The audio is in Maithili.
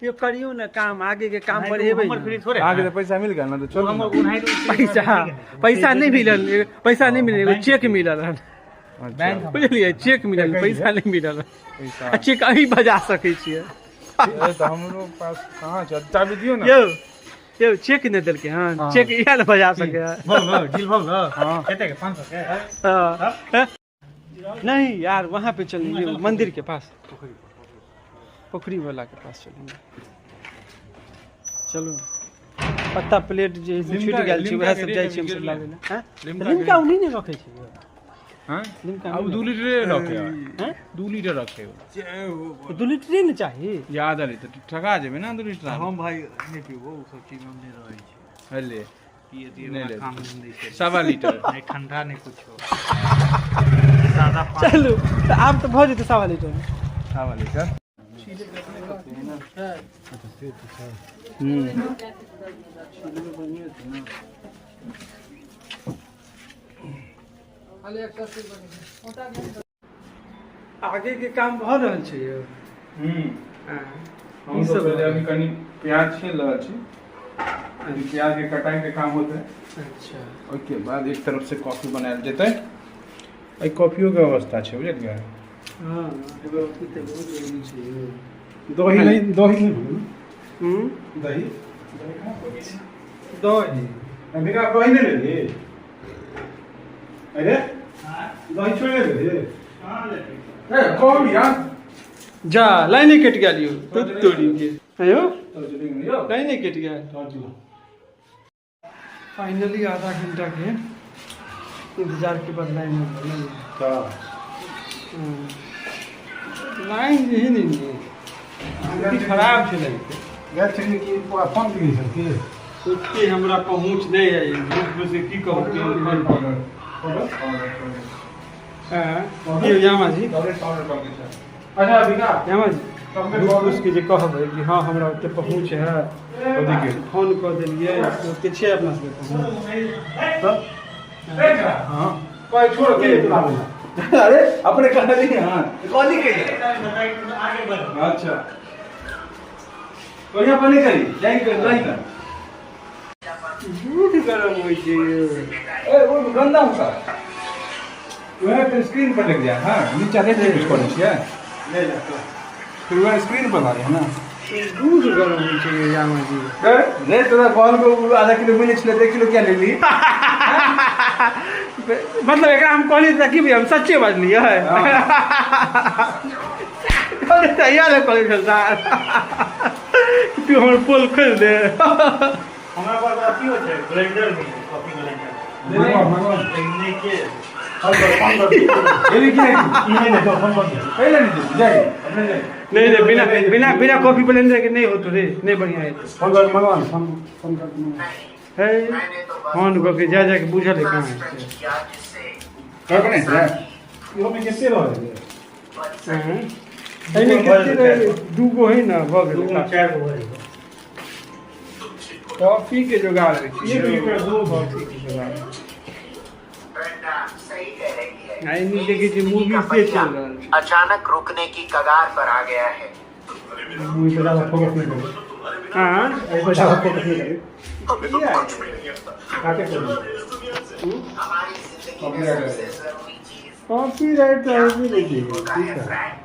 यो करियौ ने काम, आगे के काम बढ़ेबै। हमर फ्री थोड़े। अहाँके तऽ पैसा मिल गेल ने, तऽ चलू ने। पैसा पैसा नहि मिलल, पैसा नहि मिलल, एगो चेक मिलल हन। अच्छा, बुझलियै, चेक मिलल, पैसा नहि मिलल। पैसा आ चेक अहीं बजा सकै छियै। ए, तऽ हमरो पास कहाँ छै? चाबी दियौ ने। यौ यौ, चेक नहि देलकै हन, चेक इएह ने बजा सकै है। डील भऽ गेल। हाँ। कते के? 500 के? हाँ। हैं? नहीं यार, वहाँ पे चलेंगे, मंदिर के पास, पोखरी वाला के पास चलेंगे। चलू, पत्ता प्लेट जे है से छूटि गेल छै, वएह सब जाइ छी हमसब लाबै लए। हैं? लिमका ओ नहि ने रखै छै यौ। हाँ? लिमका आब 2 लीटरे रखे। हैं? 2 लीटर रखे। 2 लीटरे ने चाही। याद अलै तऽ ठका जेबै ने 2 लीटर। हम भाई नहि पीबो, ओ सब चीज हम नहि रहै छी। हेले पिए दिए नहि लेब। काम नहि छै। 1.25 लीटर। नहि ठंडा नहि कुछो, सादा पानी। चलू तऽ आब तऽ भऽ जेतै 1.25 लीटर। 1.25 लीटर। आगे के काम भऽ रहल छै यौ। हाँ। हम ई सब सब पहिले अभी कनि प्याज छील रहल छी, अभी प्याज के कटाई के काम होतै। अच्छा। ओहिके बाद एक तरफ से कॉफी बनायल जेतै। एहि कॉफियो के अवस्था छै, बुझलियै? हँ, एगो अथी तऽ बहुत जरूरी छै यौ। दही नहि, दही नहि भेलै ने? हम्म? दही। दही। बिना दही नहि लेली। अरे, दही छोड़ि देली। ए, कम यार। जा, लाइने कटि गेल यौ, तो तोड़ी के आयो, लाइने कटि गेल। फाइनली आधा घंटा के इंतजार के बाद लाइन हो गेल। लाइन जे है ने, स्थिति खराब छै लाइन के। गेल छलियै कि फोन केने छलखिन? ओते हमरा पहुँच नहि है ग्रुप से, की कहू के। हाँ, की यामा जी? अच्छा विकास। यामा जी, ग्रुप के जे कहबै कि हाँ हमरा ओते पहुँच है, फोन कऽ देलियै, ओते छै अपना सबके पहुँच? हाँ, कोई छोड़ के। अरे, अपने कहली। हाँ, कहली के। आगे बढ़। अच्छा, बढ़िया पानी करी जाई कर नहीं कर। दूध गरम होइ छै यौ। ए, वो गंदा होता वह फिर स्क्रीन पर लग जाए। हाँ, नीचा देख के कुछ करै छियै, फिर वह स्क्रीन पर लागे है ना। दूध गरम होइ छै यौ, यामा जी। रे, तोरा कहल को आधा किलो मिलै छलै, 1 किलो क्या लेली? मतलब एकरा हम कहलियै तऽ की भैया, हम सच्चे बाजलियै? कहलियै तऽ इएह ने कहलियै सरदार, तू हमर पोल खोलि दे। हमरा पास अथियो छै, ब्लेंडर भी है, कॉफी ब्लेंडर। लेकिन नहि के एली की ई नहि, तो फोन कर। पहिले नहीं जाई, अपने जाई। नहीं नहीं, बिना बिना बिना कॉफी ब्लेंडर के नहीं होतो रे, नहीं बढ़िया हेतौ। फोन कर, मंगवा फोन, फोन कर। है, फोन कऽ के जा जा के बुझल है कहाँ है। कर बने छै इहो में कते रहै? हँ। एहिमे कते रहै? दूगो है ने, भऽ गेलै। दू चारि गो भरि। कॉफी के जोगाड़ होइ छै। 1 लीटर दूध। कॉफी के जोगाड़। सही कह रही है। आ एनी देखै छी मूवी से चलि रहल छै। अचानक रुकने की कगार पर आ गया है। मुंह पे ज्यादा फोकस नहीं करो। हाँ। एहि पर ज्यादा फोकस नहीं करी। काटे करू। हमारी जिंदगी में सबसे जरूरी चीज कॉपीराइट तऽ आबि नहि छै। होता ठीक है है। फ्रैंक।